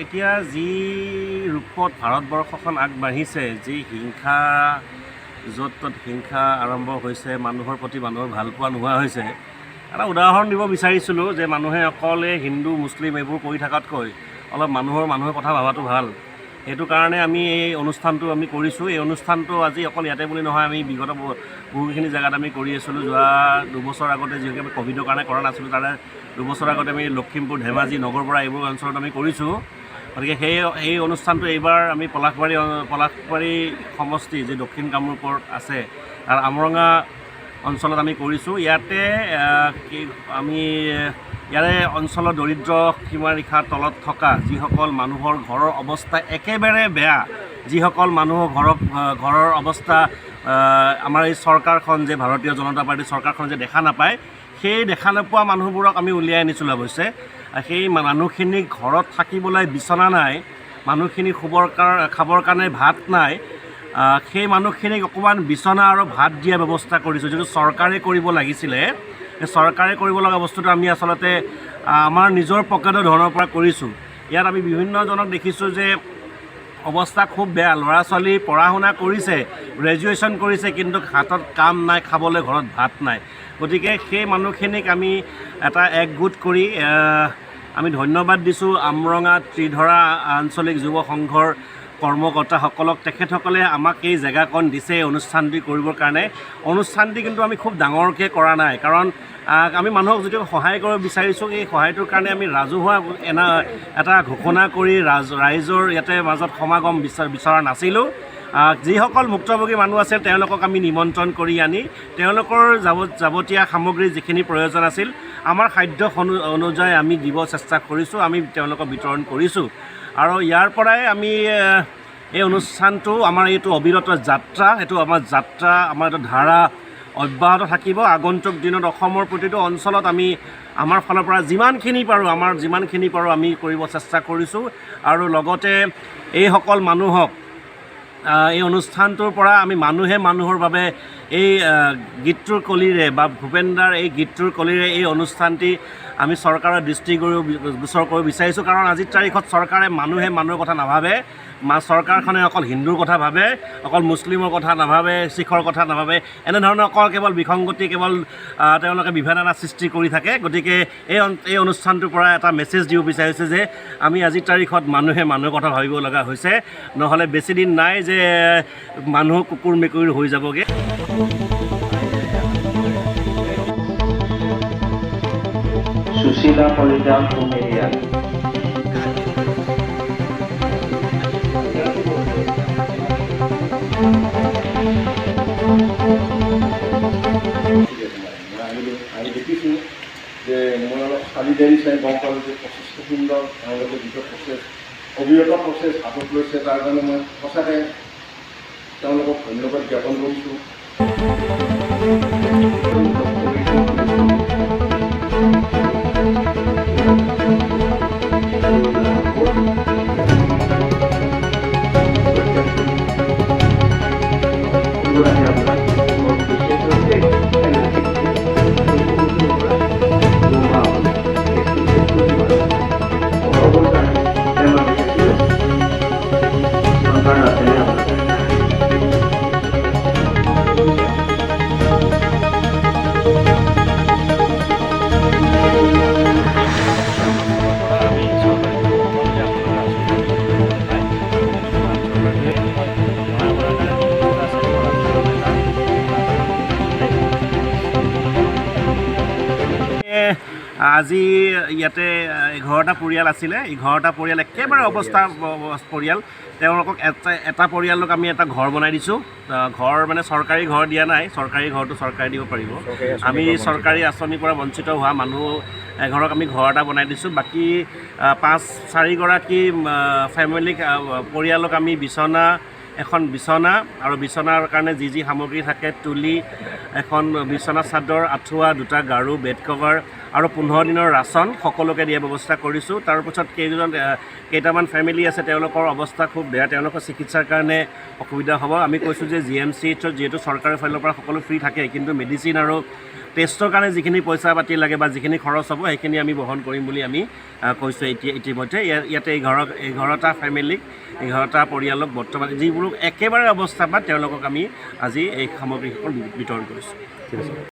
এতিয়া যি ৰূপত ভাৰতবৰ্ষখন আগবাঢ়িছে, যি হিংসা, য'ত ত'ত হিংসা আৰম্ভ হৈছে, মানুহৰ প্ৰতি মানুহৰ ভালপোৱা নোহোৱা হৈছে। এটা উদাহৰণ দিব বিচাৰিছিলোঁ যে মানুহে অকল এই হিন্দু মুছলিম এইবোৰ কৰি থকাতকৈ অলপ মানুহৰ মানুহৰ কথা ভবাটো ভাল। সেইটো কাৰণে আমি এই অনুষ্ঠানটো আমি কৰিছোঁ। এই অনুষ্ঠানটো আজি অকল ইয়াতে বুলি নহয়, আমি বিগত বহুখিনি জেগাত আমি কৰি আছিলোঁ। যোৱা 2 বছৰ আগতে, যিহেতু আমি ক'ভিডৰ কাৰণে কৰা নাছিলোঁ, তাৰে 2 বছৰ আগতে আমি লখিমপুৰ, ধেমাজি, নগৰবৰা এইবোৰ অঞ্চলত আমি কৰিছোঁ। গতিকে সেই অনুষ্ঠানটো এইবাৰ আমি পলাশবাৰী সমষ্টি, যি দক্ষিণ কামৰূপত আছে, তাৰ আমৰঙা অঞ্চলত আমি কৰিছোঁ। ইয়াতে কি আমি ইয়াৰে অঞ্চলৰ দৰিদ্ৰ সীমাৰেখাৰ তলত থকা যিসকল মানুহৰ ঘৰৰ অৱস্থা একেবাৰে বেয়া, যিসকল মানুহৰ ঘৰৰ অৱস্থা আমাৰ এই চৰকাৰখন যে ভাৰতীয় জনতা পাৰ্টীৰ চৰকাৰখন যে দেখা নাপায়, সেই দেখা নোপোৱা মানুহবোৰক আমি উলিয়াই আনিছিলোঁ। অৱশ্যে সেই মানুহখিনিক ঘৰত থাকিবলৈ বিচনা নাই, মানুহখিনি শুবৰ খাবৰ কাৰণে ভাত নাই। সেই মানুহখিনিক অকণমান বিচনা আৰু ভাত দিয়া ব্যৱস্থা কৰিছোঁ, যিটো চৰকাৰে কৰিব লাগিছিলে। সেই চৰকাৰে কৰিব লগা বস্তুটো আমি আচলতে আমাৰ নিজৰ পকেটৰ ধনৰ পৰা কৰিছোঁ। ইয়াত আমি বিভিন্নজনক দেখিছোঁ যে অৱস্থা খুব বেয়া, ল'ৰা ছোৱালী পঢ়া শুনা কৰিছে, গ্ৰেজুৱেশ্যন কৰিছে, কিন্তু হাতত কাম নাই, খাবলৈ ঘৰত ভাত নাই। গতিকে সেই মানুহখিনিক আমি এটা একগোট কৰি আমি ধন্যবাদ দিছোঁ আমৰঙা ত্ৰিধৰা আঞ্চলিক যুৱ সংঘৰ কৰ্মকৰ্তাসকলক। তেখেতসকলে আমাক এই জেগাকণ দিছে এই অনুষ্ঠানটি কৰিবৰ কাৰণে। অনুষ্ঠানটি কিন্তু আমি খুব ডাঙৰকৈ কৰা নাই, কাৰণ আমি মানুহক যিটো সহায় কৰিব বিচাৰিছোঁ, এই সহায়টোৰ কাৰণে আমি ৰাজহুৱা এনা এটা ঘোষণা কৰি ৰাইজৰ ইয়াতে মাজত সমাগম বিচৰা নাছিলোঁ। যিসকল ভুক্তভোগী মানুহ আছিল, তেওঁলোকক আমি নিমন্ত্ৰণ কৰি আনি তেওঁলোকৰ যাৱতীয় সামগ্ৰী যিখিনি প্ৰয়োজন আছিল, আমাৰ সাধ্য অনুযায়ী আমি দিব চেষ্টা কৰিছোঁ, আমি তেওঁলোকক বিতৰণ কৰিছোঁ। আৰু ইয়াৰ পৰাই আমি এই অনুষ্ঠানটো, আমাৰ এইটো অবিৰত যাত্ৰা, এইটো আমাৰ যাত্ৰা, আমাৰ এইটো ধাৰা অব্যাহত থাকিব। আগন্তুক দিনত অসমৰ প্ৰতিটো অঞ্চলত আমি আমাৰ ফালৰ পৰা যিমানখিনি পাৰোঁ, আমাৰ যিমানখিনি পাৰোঁ আমি কৰিব চেষ্টা কৰিছোঁ। আৰু লগতে এইসকল মানুহক এই অনুষ্ঠানটোৰ পৰা আমি মানুহে মানুহৰ বাবে এই গীতটোৰ কলিৰে বা ভূপেন্দাৰ এই গীতটোৰ কলিৰে এই অনুষ্ঠানটি আমি চৰকাৰৰ দৃষ্টি গোচৰ কৰিব বিচাৰিছোঁ। কাৰণ আজিৰ তাৰিখত চৰকাৰে মানুহে মানুহৰ কথা নাভাবে। চৰকাৰখনে অকল হিন্দুৰ কথা ভাবে, অকল মুছলিমৰ কথা নাভাবে, শিখৰ কথা নাভাবে। এনেধৰণৰ অকল কেৱল বিসংগতি, কেৱল তেওঁলোকে বিভেদনা সৃষ্টি কৰি থাকে। গতিকে এই অনুষ্ঠানটোৰ পৰা এটা মেছেজ দিব বিচাৰিছে যে আমি আজিৰ তাৰিখত মানুহে মানুহৰ কথা ভাবিব লগা হৈছে, নহ'লে বেছি দিন নাই যে মানুহ কুকুৰ মেকুৰী হৈ যাবগৈ। সুশীলা কলিতা কুমেরিয়া। ঠিক আছে, মই আহিলোঁ, আহি দেখিছোঁ যে মই অলপ চালি জাৰি চাই গম পালোঁ যে প্ৰচেছটো সুন্দৰ। তেওঁলোকে যিটো প্ৰচেছ, অবিৰত প্ৰচেছ হাতত লৈছে, তাৰ কাৰণে মই সঁচাকৈ তেওঁলোকক ধন্যবাদ জ্ঞাপন কৰিছোঁ। আমি চৰকাৰী যে আপোনালোকে আঁচনি পায়, চৰকাৰে সহায় কৰাৰ কাৰণে ব্যৱস্থা আছে, আজি ইয়াতে 11টা পৰিয়াল আছিলে। 11টা পৰিয়াল একেবাৰে অৱস্থা পৰিয়াল। তেওঁলোকক এটা এটা পৰিয়ালক আমি এটা ঘৰ বনাই দিছোঁ। ঘৰ মানে চৰকাৰী ঘৰ দিয়া নাই, চৰকাৰী ঘৰটো চৰকাৰে দিব পাৰিব। আমি চৰকাৰী আঁচনিৰ পৰা বঞ্চিত হোৱা মানুহ এঘৰক আমি ঘৰ এটা বনাই দিছোঁ। বাকী পাঁচ চাৰিগৰাকী ফেমিলিক, পৰিয়ালক আমি বিচনা, এখন বিচনা আৰু বিচনাৰ কাৰণে যি যি সামগ্ৰী থাকে, তুলি এখন, বিচনা চাদৰ, আঁঠুৱা, দুটা গাৰু, বেড কভাৰ আৰু 15 দিনৰ ৰাচন সকলোকে দিয়া ব্যৱস্থা কৰিছোঁ। তাৰপিছত কেইটামান ফেমিলি আছে, তেওঁলোকৰ অৱস্থা খুব বেয়া, তেওঁলোকৰ চিকিৎসাৰ কাৰণে অসুবিধা হ'ব। আমি কৈছোঁ যে জি এম চি এইচত যিহেতু চৰকাৰৰ ফালৰ পৰা সকলো ফ্ৰী থাকে, কিন্তু মেডিচিন আৰু টেষ্টৰ কাৰণে যিখিনি পইচা পাতি লাগে বা যিখিনি খৰচ হ'ব, সেইখিনি আমি বহন কৰিম বুলি আমি কৈছোঁ। এতিয়া ইতিমধ্যে ইয়াতে 11টা ফেমিলিক, 11টা পৰিয়ালক, বৰ্তমান যিবোৰ একেবাৰে অৱস্থা বা তেওঁলোকক আমি আজি এই সামগ্ৰীসকল বিতৰণ কৰিছোঁ। ঠিক আছে।